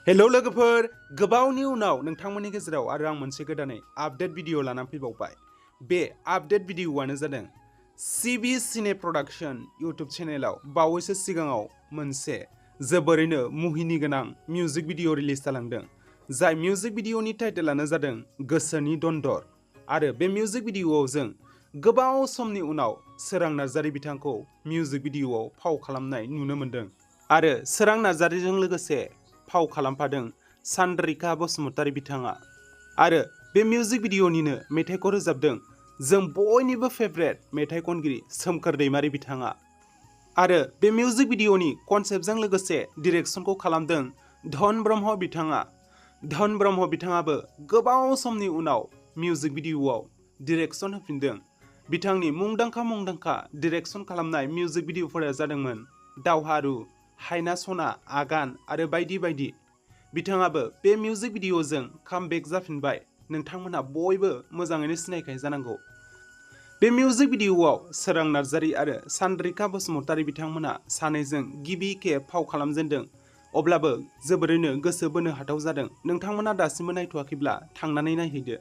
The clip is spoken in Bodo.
हेलौ लोगोफोर, गोबावनि उनाव नोंथांमोननि गेजेराव आरो आं मोनसे गोदानै आपडेट भिडिअ लानानै फैबावबाय। बे आपडेट भिडिअआनो जादों सिबि सिने प्रडाक्शन इउटुब चेनेलाव बावैसो सिगाङाव मोनसे जोबोरैनो मुहिनि गोनां मिउजिक भिडिअ रिलिज जालांदों। जाय मिउजिक भिडिअनि टाइटेलानो जादों गोसोनि दन्दर आरो बे मिउजिक भिडिअआव जों गोबाव समनि उनाव सोरां नार्जारी बिथांखौ मिउजिक भिडिअआव फाव खालामनाय नुनो मोन्दों आरो सोरां नार्जारीजों लोगोसे फाव खालामफादों सान्द्रिका बसुमतारी बिथाङा आरो बे मिउजिक भिडिअनिनो मेथाइखौ रोजाबदों जों बयनिबो फेभरेट मेथाइ खनगिरि सोमखोर दैमारी बिथाङा आरो बे मिउजिक भिडिअनि कनसेप्टजों लोगोसे डिरेक्सनखौ खालामदों धन ब्रह्म बिथाङा। धन ब्रह्म बिथाङाबो गोबाव समनि उनाव मिउजिक भिडिअआव डिरेक्सन होफिनदों। बिथांनि मुंदांखा डिरेक्सन खालामनाय मिउजिक भिडिअफोरा जादोंमोन दावहारु, हायना सना, आगान आरो बायदि बायदि। बिथाङाबो बे मिउजिक भिडिअजों कामबेक जाफिनबाय। नोंथांमोनहा बयबो मोजाङैनो सिनायखायो जानांगौ। बे मिउजिक भिडिअआव सोरां नार्जारी आरो सान्द्रिका बसुमतारी बिथांमोना सानैजों गिबि खेब फाव खालामजेनदों। अब्लाबो जोबोरैनो गोसो बोनो हाथाव जादों। नोंथांमोना दासिमबो नायथ'वाखैब्ला थांनानै नायहैदो।